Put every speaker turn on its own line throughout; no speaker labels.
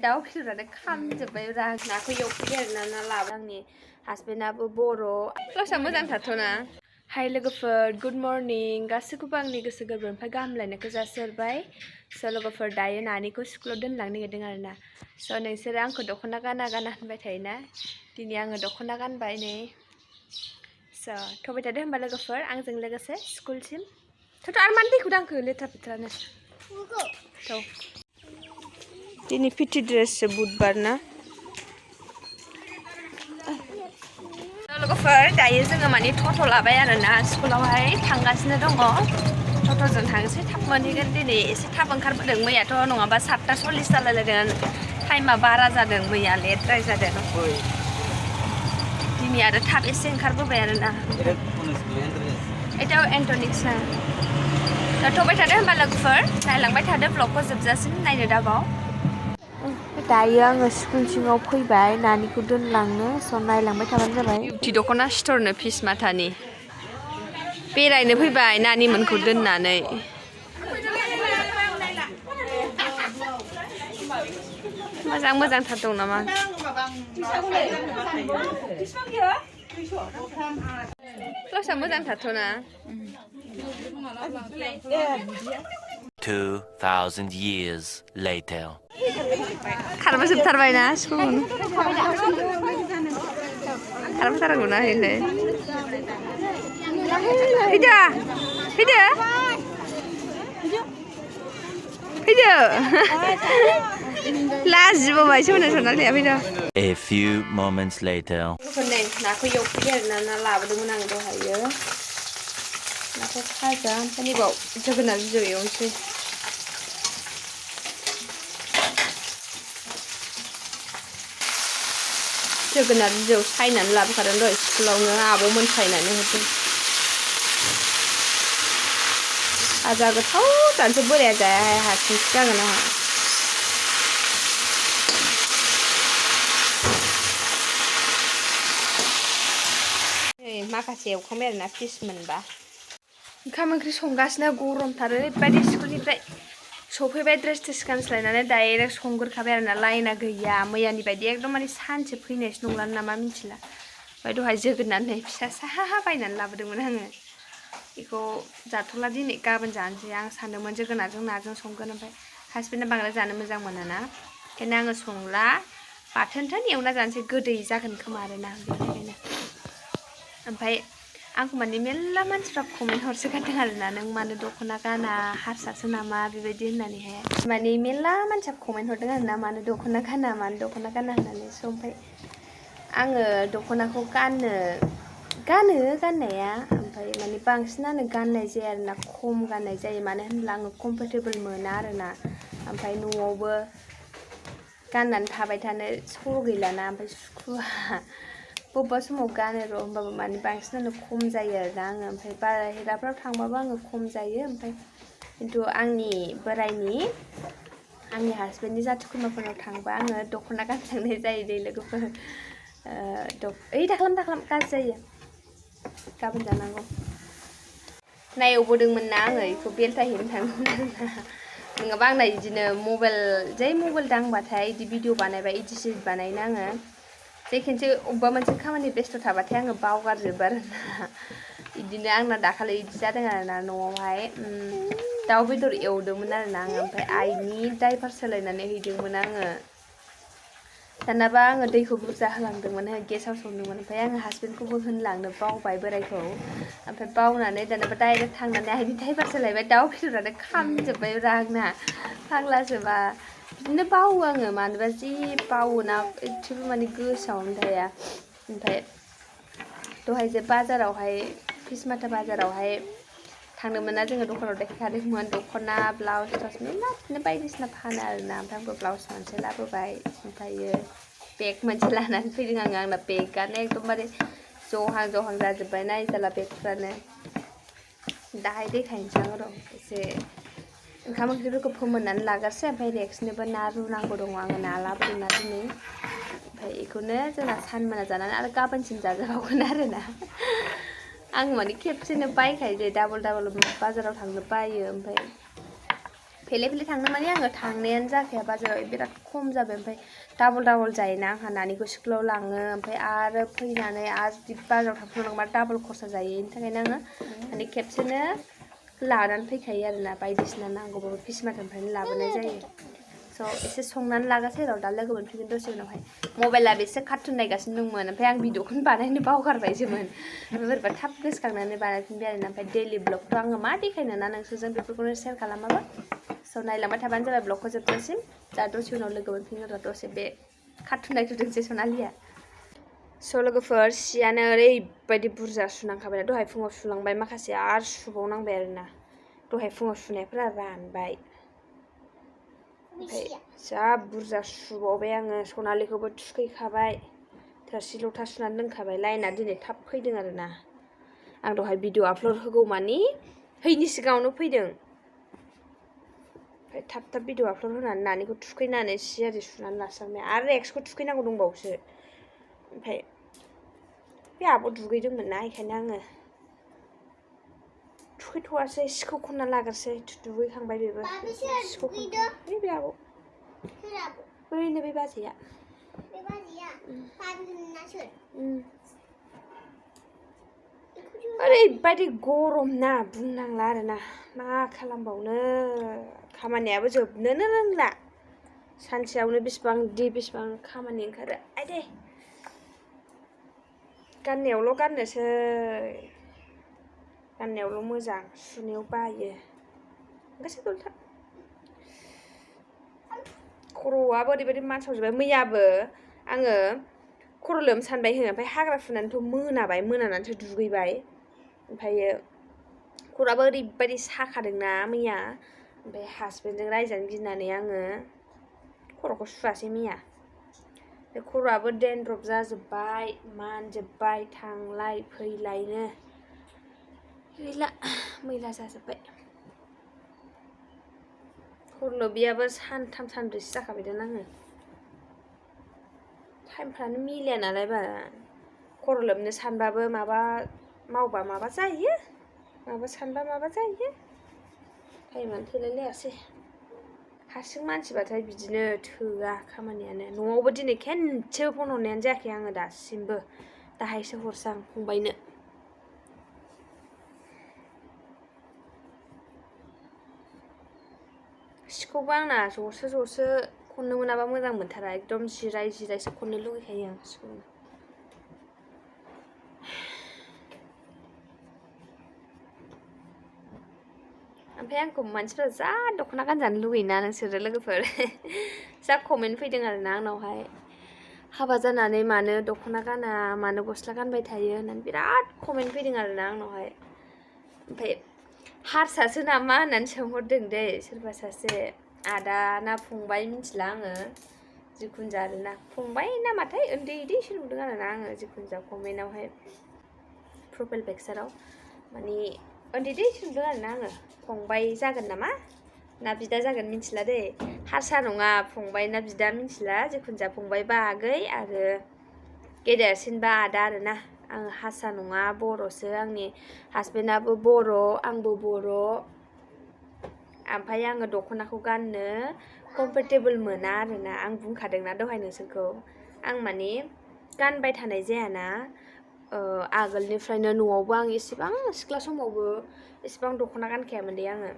दाउ बेदरानो खामजोब्बाय नाखौ एवफैदेरना लाबाय आंनि हासबेन्डआबो बर' क्लासआ मोजांथारथ'ना हाय लोगोफोर गुड मर्निं गासैखौबो आंनि गोसो गोरबोनिफ्राय गाहाम हामलायनायखौ जासिहरबाय स' लोगोफोर दायो नानिखौ स्कुलाव दोनलांनो नागिरदों आरोना स' नोंसोरो आंखौ दख'ना गाना होनबाय थायोना दिनै आङो दख'ना गानबाय नै स' थ'बाय थादो होनबा लोगोफोर आंजों लोगोसे स्कुलसिम थ' आरो मानो दैखौ दांखो लेथ्रा फेथ्रानो थ' दिनै पिटि ड्रेससो बुधबार ना लोगोफोर दायो जोङो माने टट' लाबाय आरोना स्कुलावहाय थांगासिनो दङ टट'जों थांसै थाब मोनहैगोन दिनै एसे थाब ओंखारबोदों मैयाथ' नङाबा 7:40 जालायलायदों टाइमा बारा जादों मैया लेटद्राय जादों दिनै आरो थाब एसे ओंखारबोबाय आरोना एटाव एन्टनिक्स ना थ'बाय थादो होनबा लोगोफोर नायलांबाय थादो ब्लगखौ जोबजासिम नायनो दाबाव दायो आङो स्कुल सिङाव फैबाय नानिखौ दोनलांनो स' नायलांबाय थाबानो जाबाय बिउटि दख'ना स्टरनो फिस माथानि बेरायनो फैबाय नानिमोनखौ दोननानै मोजां मोजांथार दं नामा क्लासआ मोजांथारथ'ना
2,000 years later.
खारबोजोबथारबायना स्कुल खारबोथारगौना हैलाय फैदो फैदो फैदो लाजिबावबायसो होनो सनालिया फैदो
A few moments later.
नै नाखौ एवफैदेरना लाबोदोंमोन आं दहायो नाखौ फाजा ओमफ्राय नैबाव जोगोनार बिजौ एवनोसै जोगोनार बिजौ सायनानै लाबोखादों दहाय स्कुलावनो आब'मोन सायनानै हरदों भाजा गोथाव जानोसै बोराया जाया हारसिंसो जागोन आंहा माखासे एवखांबाय आरोना फिस मोनबा ओंखाम ओंख्रि संगासिनो गरमथार ओरैबायदि स्कुलनिफ्राय सफैबाय ड्रेस गानस्लायनानै डाइरेक्ट संग्रोखाबाय आरोना लाइना गैया मैयानि बायदि एकदम माने सानसे फैनायसो नंलानो नामा मिथिला ओमफ्राय दहाय जोगोनार नै फिसा साहा बायनानै लाबोदोंमोन आङो बेखौ जाथ'ला दिनै गाबोन जानोसै आं सानदोंमोन जोगोनारजों नाजों संगोन ओमफ्राय हासबेन्डआ बांद्राय जानो मोजां मोनाना ओंखायनो आङो संला बाथोनथोन एवना जानोसै गोदै जागोन खोमा आरोना बेनिखायनो ओमफ्राय आंखौ माने मेल्ला मानसिफ्रा कमेन्ट हरसोगारदों आरोना नों मानो दख'ना गाना हारसासो नामा बेबायदि होननानैहाय माने मेल्ला मानसिया कमेन्ट हरदों आरोना मानो दख'ना गाना होननानै स' ओमफ्राय आङो दख'नाखौ गानो गाननाया ओमफ्राय माने बांसिनानो गाननाय जाया आरोना खम गाननाय जायो मानो होनब्ला आङो कमफर्टेबोल मोना आरोना ओमफ्राय न'आवबो गाननानै थाबाय थानो सर' गैलाना ओमफ्राय सुखुवा बबेबा समाव गानो र' होमबाबो माने बांसिनानो खम जायो आरोना आङो ओमफ्राय बाहेराफ्राव थांबाबो आङो खम जायो ओमफ्राय खिन्थु आंनि बोराइनि आंनि हासबेन्डनि जाथि खुरमाफोराव थांबा आङो दख'ना गानलांनाय जायो दै लोगोफोर ओइ दाखालाम गाज्रि जायो गाबोन जानांगौ नायवबोदोंमोन ना आङो बेखौ बेलथायहैनो थांदोंमोन आरोना नङाबा आंना बिदिनो मबाइल दांबाथाय बिदि भिडिअ बानायबा इडिट बानायनो आङो खेनसे अबेबा मोनसे खामानि बेस्थ' थाबाथाय आङो बावगारजोबो आरोना बिदिनो आंना दाखालि बिदि जादों आरोना न'आवहाय दाउ बेदर एवदोंमोन आरोना आङो ओमफ्राय आइनि डाइपार सोलायनानै हैदोंमोन आङो दानाबा आङो दैखौ बुरजा होलांदोंमोन गेसाव संदोंमोन ओमफ्राय आङो हासबेन्डखौबो होनलांनो बावबाय बोराइखौ ओमफ्राय बावनानै दानाबा डाइरेक्ट थांनानै आइनि डाइपार सोलायबाय दाउ बेदरानो खामजोब्बाय आंना फाग्लासोबा बिदिनो बावो आङो मानोबा जि बावोना एसेबो माने गोसोआवनो थाया ओमफ्राय दहाय जे बाजारावहाय फिसमाथा बाजारावहाय थांदोंमोन ना जोङो दखानाव देखायखादोंमोन दख'ना ब्लाउस मेरला बिदिनो बायदिसिना फानो आरोना ओमफ्राय आंबो ब्लाउस मोनसे लाबोबाय ओमफ्रायो बेग मोनसे लानानै फैदों आंना बेगानो एकदमबारे जहां जाजोब्बाय नायजाला बेगफ्रानो दाहाय देखायनोसै आं र' एसे ओंखाम ओंख्रिफोरखौ फोमोननानै लाग्रोसै ओमफ्राय रेक्सनोबो ना रुनांगौ दङ आङो ना लाबोदोंना दिनै ओमफ्राय बेखौनो जोंना सानमोना जानानै आरो गाबोनसिम जाजाबावगोन आरोना आं माने खेबसेनो बायखायो जे डाबल बाजाराव थांनो बायो ओमफ्राय फेले थांनो माने आङो थांनायानो जाखाया बाजाराव बिराद खम जाबाय ओमफ्राय डाबल जायोना आंहा नानिखौ स्कुलाव लाङो ओमफ्राय आरो फैनानै आरो बाजाराव थांफिननांगौबा डाबल खरसा जायो बेनि थाखायनो आङो माने खेबसेनो लानानै फैखायो आरोना बायदिसिना नांगौबाबो फिसमाथानिफ्रायनो लाबोनाय जायो स' एसे संनानै लागोसै र' दा लोगो मोनफिनगोन दसे उनावहाय मबाइला बेसे कार्टुन नायगासिनो दंमोन ओमफ्राय आं भिडिअखौनो बानायनो बावगारबायसोमोन ओमफ्राय बोरैबा थाब गोसोखांनानै बानायफिनबाय आरोना ओमफ्राय दैलि ब्लगथ' आङो मा देखायनो ना नोंसोरजों बेफोरखौनो शेयार खालामाबा स' नायलांबाय थाबानो जाबाय ब्लगखौ जोबजासिम दा दसे उनाव लोगो मोनफिनगोन र' दसे बे कार्टुन नायथ'दोंसै सनालिया स' लोगोफोर सियानो ओरैबायदि बुरजा सुनांखाबाय दहाय फुङाव सुलांबाय माखासे आरो सुबावनांबाय आरोना दहाय फुङाव सुनायफोरा रानबाय ओमफ्राय जा बुरजा सुबावबाय आङो सनालिखौबो थुखैखाबाय थोरसि लथा सुनानै दोनखाबाय लाइना दिनै थाब फैदों आरोना आं दहाय भिडिअ आपल'ड होगौमानि हैनि सिगाङावनो फैदों ओमफ्राय थाब भिडिअ आपल'ड होनानै नानिखौ थुखैनानै सि आरि सुनानै लास्रांबाय आरो एक्सखौ थुखैनांगौ दंबावोसो ओमफ्राय बे आब' दुगैदोंमोन ना बेखायनो आङो थुखैथ'वासै सिखौ खनना लाग्रोसै दुगैखांबाय बेबो सिखौ खनखांबाय बे आब' बैनो बे बाजैया ओरैबायदि गरम ना बुंनांला आरोना मा खालामबावनो खामानियाबो जोबनोनो रोंला सानसेयावनो बेसेबां खामानि ओंखारो आयदै गाननायावल' गाननोसै गाननायावल' मोजां सुनायाव बायो गोसो दलथा खर'आबो ओरैबायदि मानसावजोब्बाय मैयाबो आङो खर' लोमसानबाय होनो ओमफ्राय हाग्रा फुनानैथ' मोनानानैसो दुगैबाय ओमफ्रायो खर'आबो ओरैबायदि साखादोंना मैया ओमफ्राय हासबेन्डजों रायजानो गिनानै आङो खर'खौ सुवासै मैया बे खर'आबो डेनड्रप जाजोब्बाय मानजोब्बाय थांलाय फैलायनो गैला मैला जाजोब्बाय खर' लोबियाबो सानथाम सानब्रैसो जाखाबायदां आङो टाइमफ्रानो मिलाया नालाय बारा खर' लोबनो सानबाबो माबा मावबा माबा जायो माबा सानबा माबा जायो टाइमानो थोलायलायासै हारसिं मानसिबाथाय बिदिनो थोआ खामानियानो न'आवबो दिनै खेनसेबो फन हरनायानो जायाखै आङो दासिमबो दाहायसो हरसां फंबायनो सिखौबो आंना ज'सो खननो मोनाबा मोजां मोनथारा एकदम जिरायसो खननो लुगैखायो आं सिखौ ओमफ्राय आंखौ मानसिफ्रा जा दख'ना गानजानो लुगैयोना नोंसोरो लोगोफोर जा कमेन्ट फैदों आरोना आंनावहाय हाबा जानानै मानो दख'ना गाना मानो गस्ला गानबाय थायो होननानै बिराद कमेन्ट फैदों आरोना आंनावहाय ओमफ्राय हारसासो नामा होननानै सोंहरदों दै सोरबा सासे आदा ना फंबाय मिथिला आङो जिखुनु जा आरोना फंबाय नामाथाय उन्दैसो नुदों आरोना आङो जिखुनु जा कमेन्टआवहाय प्रफाइल पिकचाराव माने उन्दैसो नुदों आरोना आङो फंबाय जागोन नामा ना बिदा जागोन मिथिला दै हारसा नङा फंबाय ना बिदा मिथिला जिखुनु जा फंबायबा आगै आरो गेदेरसिनबा आदा आरोना आङो हारसा नङा बर'सो आंनि हासबेन्डआबो बर' आंबो बर' ओमफ्राय आङो दख'नाखौ गाननो कमफर्टेबोल मोना आरोना आं बुंखादोंना दहाय नोंसोरखौ आं माने गानबाय थानाय जायाना आगोलनिफ्रायनो न'आवबो आं एसेबां सिख्ला समावबो एसेबां दख'ना गानखायामोन दे आङो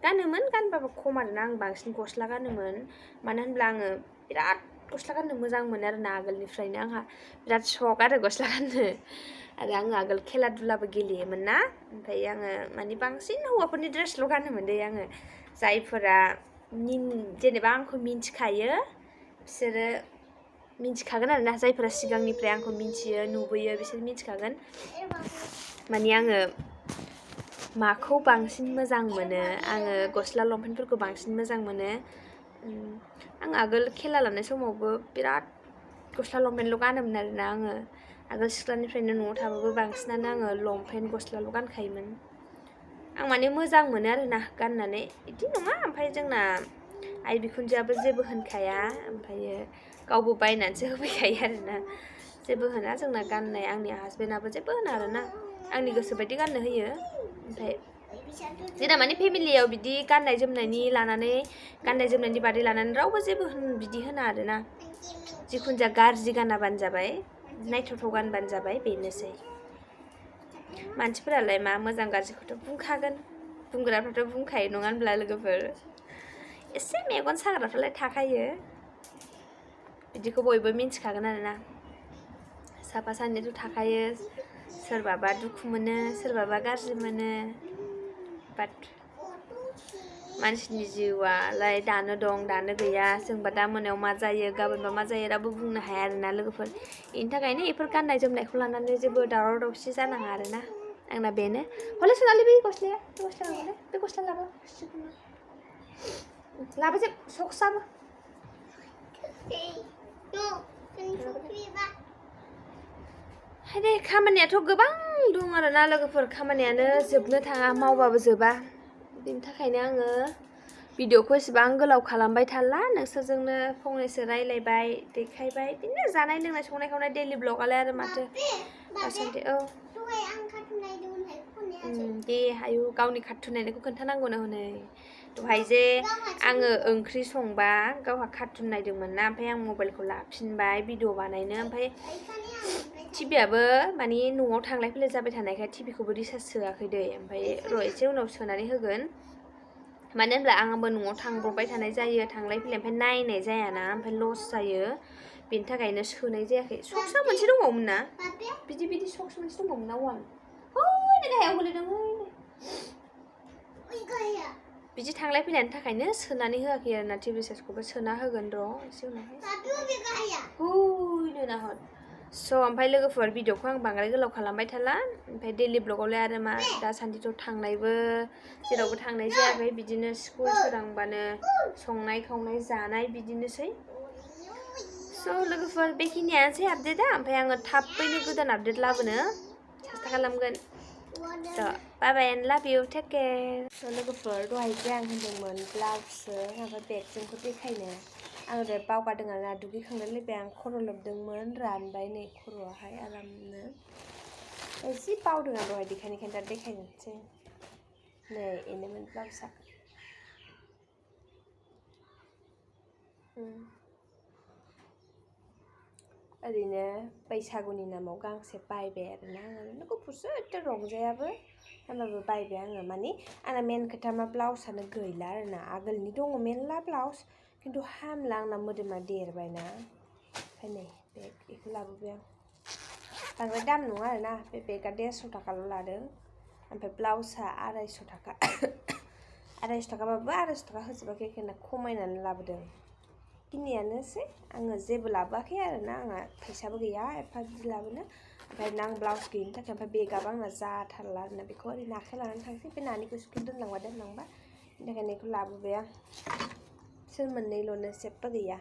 गानोमोन गानबाबो खम आरोना आं बांसिन गस्ला गानोमोन मानो होनब्ला आङो बिराद गस्ला गाननो मोजां मोनो आरोना आगोलनिफ्रायनो आंहा बिराद शक आरो गस्ला गाननो आरो आङो आगोल खेला दुलाबो गेलेयोमोन ना ओमफ्राय आङो माने बांसिन हौवाफोरनि ड्रेसल' गानोमोन दे आङो जायफोरा जेनेबा आंखौ मिन्थिखायो बिसोरो मिन्थिखागोन आरोना जायफोरा सिगांनिफ्राय आंखौ मिन्थियो नुबोयो बिसोर मिन्थिखागोन माने आङो माखौ बांसिन मोजां मोनो आङो गस्ला लंपेन्टफोरखौ बांसिन मोजां मोनो आं आगोल खेला लानाय समावबो बिराद गस्ला लंपेन्टल' गानोमोन आरोना आङो आगोल सिख्लानिफ्रायनो न'आव थाबाबो बांसिनानो आङो लंपेन्ट गस्लाल' गानखायोमोन आं माने मोजां मोनो आरोना गाननानै बिदि नङा ओमफ्राय जोंना आइ बिखुनजोआबो जेबो होनखाया ओमफ्रायो गावबो बायनानैसो होफैखायो आरोना जेबो होना जोंना गाननाय आंनि हासबेन्डआबो जेबो होना आरोना आंनि गोसो बायदि गाननो होयो ओमफ्राय जोंना माने फेमिलियाव बिदि गाननाय जोमनायनि लानानै गाननाय जोमनायनि बादै लानानै रावबो जेबो बिदि होना आरोना जिखुनु जाया गाज्रि गानाबानो जाबाय नायथावथाव गानबानो जाबाय बेनोसै मानसिफोरालाय मा मोजां गाज्रिखौथ' बुंखागोन बुंग्राफ्राथ' बुंखायो नङा होनब्ला लोगोफोर एसे मेगन साग्राफ्रालाय थाखायो बिदिखौ बयबो मिन्थिखागोन आरोना साफा सानैथ' थाखायो सोरबाबा दुखु मोनो सोरबाबा गाज्रि मोनो बाट मानसिनि जिउआलाय दानो दं दानो गैया जोंबा दा मोनायाव मा जायो गाबोनबा मा जायो रावबो बुंनो हाया आरोना लोगोफोर बेनि थाखायनो बेफोर गाननाय जोमनायखौ लानानै जेबो दावराव दावसि जानाङा आरोना आंना बेनो हले सोनालै बे गस्लाया बे गस्ला लाबो लाबोजोब सक्साबो दे खामानियाथ' गोबां दं आरोना लोगोफोर खामानियानो जोबनो थाङा मावबाबो जोबा बेनि थाखायनो आङो भिडिअखौ एसेबां गोलाव खालामबाय थाला नोंसोरजोंनो फंनैसो रायलायबाय देखायबाय बिदिनो जानाय लोंनाय संनाय खावनाय दैलि ब्लगालाय आरो माथो दासान्दि औ दे आयु गावनि कार्टुन नायनायखौ खोन्थानांगौनो हनै दहाय जे आङो ओंख्रि संबा गावहा कार्टुन नायदोंमोन ना ओमफ्राय आं मबाइलखौ लाफिनबाय भिडिअ बानायनो ओमफ्राय टिभियाबो माने न'आव थांलाय फैलाय जाबाय थानायखाय टिभिखौबो रिसार्ज सोआखै दै ओमफ्राय र' एसे उनाव सोनानै होगोन मानो होनब्ला आंबो न'आव थांब्रबबाय थानाय जायो थांलाय फैलाय ओमफ्राय नायनाय जायाना ओमफ्राय लस जायो बेनि थाखायनो सोनाय जायाखै सक्सा मोनसे दंबावोमोन ना बिदि सक्स मोनसे दंबावोमोन ना वान गाहायाव गोलैदों बिदि थांलाय फैलायनि थाखायनो सोनानै होआखै आरोना टिभि रिसार्जखौबो सोना होगोन र' एसे उनावहाय नाहर स' ओमफ्राय लोगोफोर भिडिअखौ आं बांद्राय गोलाव खालामबाय थाला ओमफ्राय दैलि ब्लगावलाय आरो मा दासान्दिथ' थांनायबो जेरावबो थांनाय जायाखै बिदिनो स्कुल सोरांबानो संनाय खावनाय जानाय बिदिनोसै स' लोगोफोर बेखिनियानोसै आपडेटआ ओमफ्राय आङो थाबैनो गोदान आपडेट लाबोनो सेस्था खालामगोन स' बाय बाय एन्ड लाभ इउ टेक केयार स' लोगोफोर दहाय जे आं होनदोंमोन ब्लाउससो ओमफ्राय बेगजोंखौ देखायनो आङो दहाय बावगारदों आरोना दुगैखांनाय लोगो आं खर' लोबदोंमोन रानबाय नै खर'आहाय आरामनो एसे बावदों आं दहाय देखायनो दा देखायनोसै नै बेनोमोन ब्लाउसआ ओरैनो बैसागुनि नामाव गांसे बायबाय आरोना आं ओरैनो गुफुरसो एथ' रंजायाबो होमबाबो बायबाय आङो माने आंना मेन खोथा मा ब्लाउसआनो गैला आरोना आगोलनि दङ मेरला ब्लाउस खिन्थु हामला आंना मोदोमा देरबायना ओमफ्राय नै बेखौ लाबोबाय आं बांद्राय दाम नङा आरोना बे बेगआ 150 थाखाल' लादों ओमफ्राय ब्लाउसआ 250 थाखा 250 थाखाबाबो 250 थाखा होजोबाखै होनना खमायनानै लाबोदों बेखिनियानोसै आङो जेबो लाबोआखै आरोना आंहा फैसाबो गैया एफा बिदि लाबोनो ओमफ्राय आं ब्लाउस गैयिनि थाखाय ओमफ्राय बेगआबो आंना जाथारला आरोना बेखौ ओरैनो आखाइयाव लानानै थांसै बे नानिखौ स्कुल दोनलांबा बेनि थाखायनो बेखौ लाबोबाय आं बिसोर मोननैल'नो जेबो गैया